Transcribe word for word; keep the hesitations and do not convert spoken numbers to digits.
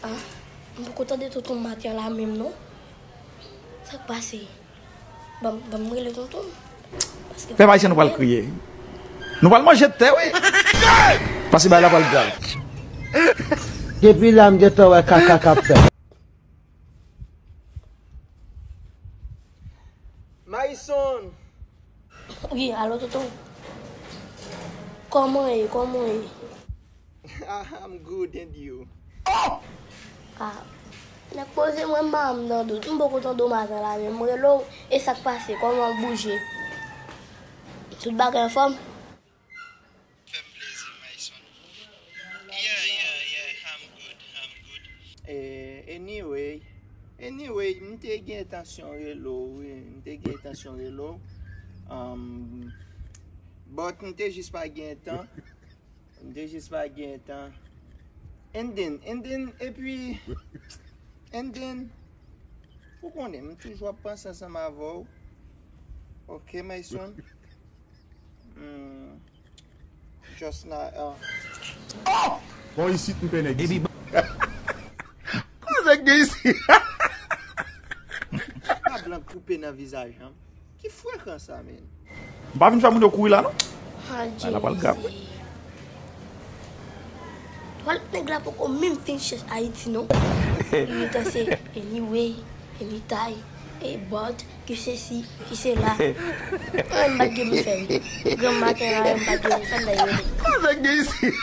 Ah, m poko tande tonton maten la menm non. Sa k pase? Ban m, ban m rele tonton m. Paske pèp ayisyen, nou pral kriye. Nou pral manje tè, wi. Paske bagay la pral grav. Depi la, m gentan wè kaka k ap fèt. Mayson! Wi, alo tonton. Kòman w ye? Kòman w ye? Ah, I'm good, and you? Ah, nèg poze mwen, m pa janm tande w. M poko tande w maten la menm. M rele w, e sa k pase? Kòman w bouje? Tout bagay anfòm? Fè m plezi, Mayson. Yeah, yeah, yeah, I'm good, I'm good. Eh, anyway, anyway, m te gen entansyon rele w, wi, m te gen entansyon rele w. Um, but m te jis pa gen tan. M te jis pa gen tan. And then, and then, epi, and then, ou konnen, m toujou ap panse ansanm avè w. Ok, Mayson? Hmm, just now, uh, oh! Bon, isit, m pè nèg isit. Kòman nèg gen isit? Pa blan koupe nan vizaj, an. Ki frekan sa, men? M pa vin fè moun yo kouri la, non. Bagay la pral grav, wi. Twalèt nèg la poko menm fin chèch Ayiti, non. Li gentan se anyway, anytime, e but, ki sesi, ki sela. An, m pa t gen pou m fè l. Granm maten la, m pa t gen pou m fè l, la, yo. Kòman nèg gen isit?